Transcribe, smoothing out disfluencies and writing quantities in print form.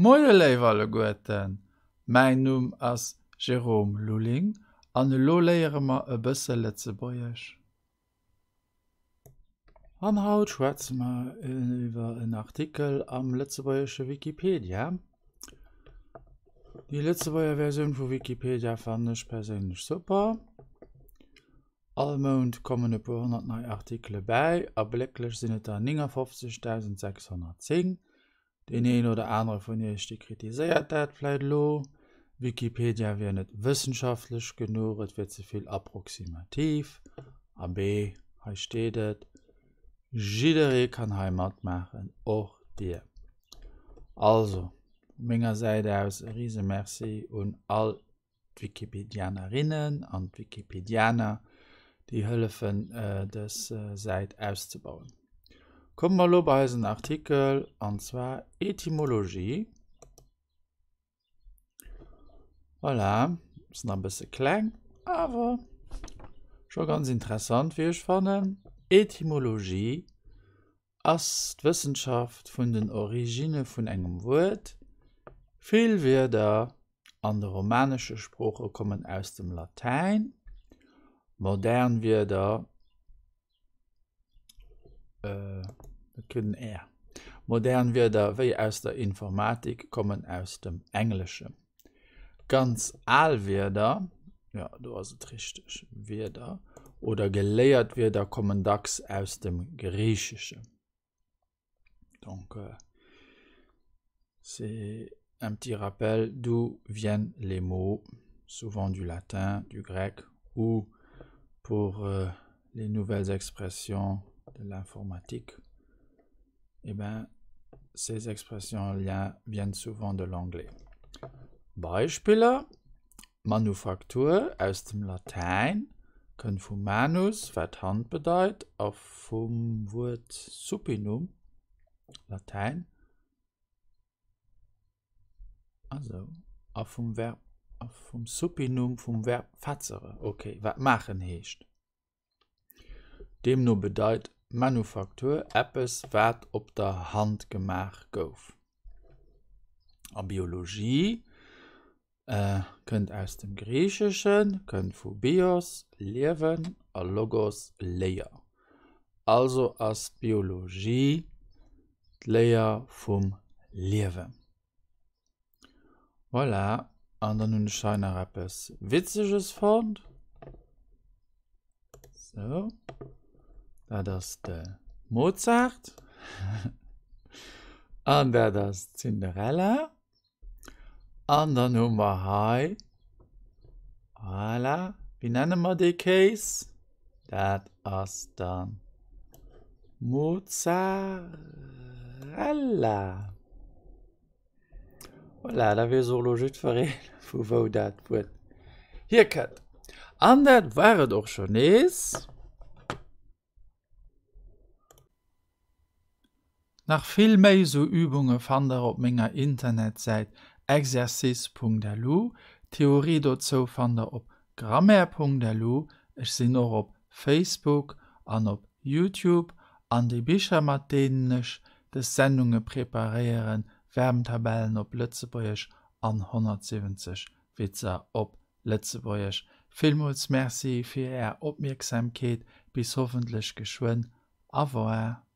Moie léif alleguerten, mäin Numm ass Jérôme Lulling an elo léiere mer e bësse Lëtzebuergesch. An haut schwätze mer iwwer en Artikel am lëtzebuergesche Wikipedia. Déi Lëtzebuerger Versioun vu Wikipedia fannen ech perséinlech super. All Mount kommen e puer 100 nei Artikele bäi, ablécklech sinn et der 59.610. Deen een oder anere vun iech, dee kritiséiert dat vläit elo, Wikipedia wier net wëssenschaftlech genuch, et wier ze vill approximativ. Abee, hei steet et, jidderee kann hei matmaachen, och dir. Also, vu menger Säit aus e rise Merci un all d'Wikipedianerinnen an d'Wikipedianer, déi hëllefen dës Säit auszebauen. Komme mer elo bei eisen Artikel, an zwar Etymologie. Voilà, ass nach e bësse kleng, awer scho ganz interessant, wéi ech fannen. Etymologie ass d'Wëssenschaft vun den Originne vun engem Wuert. Vill Wierder an de romanesche Sprooche kommen aus dem Latäin, modern Wierder, dat kritt en R, modern Wierder wéi aus der Informatik kommen aus dem Engleschen. Ganz al Wierder, jo do ass et richteg, Wierder oder geléiert Wierder kommen dacks aus dem Griicheschen. Donc c'est un petit rappel d'où viennent les mots, souvent du latin, du grec ou pour les nouvelles expressions de l'informatique. Eh ben, ces expressions viennent souvent de l'anglais. Beispiller, Manufaktur aus dem Latäin, kënnt vu manus, wat Hand bedeit, a vum Wuert supinum, Latäin, also, a vum Verb, a vum Supinum vum Verb facere, okay, wat maachen heescht. Deemno bedeit Manufaktur eppes, wat op der Hand gemaach gouf. A Biologie kënnt aus dem Griicheschen, kënnt vu bios, Liewen, a logos, Léier. Also ass Biologie d'Léier vum Liewen. Voilà, an dann hunn ech hei nach eppes Witzeges fonnt. So, dat ass de Mozart. An dat ass d'Cinderella. An dann hu mer hei, voilà, wéi nenne mer dee Kéis? Dat ass dann Mozzarella. Voilà, da weess och elo jiddweree vu wou dat Wuert hierkënnt. An dat war et och schonn nees. Nach vill méi sou Übunge fannt der op menger Internetsäit exercice.lu. D'Theorie dozou fannt der op grammaire.lu. Ech sinn och op Facebook an op Youtube. An déi Bicher mat deenen ech des Sendunge preparéieren, Verbentabellen op Lëtzebuergesch an 170 Witzer op Lëtzebuergesch. Villmools Merci fir är Opmierksamkeet, bis hoffentlech geschwënn. Au revoir.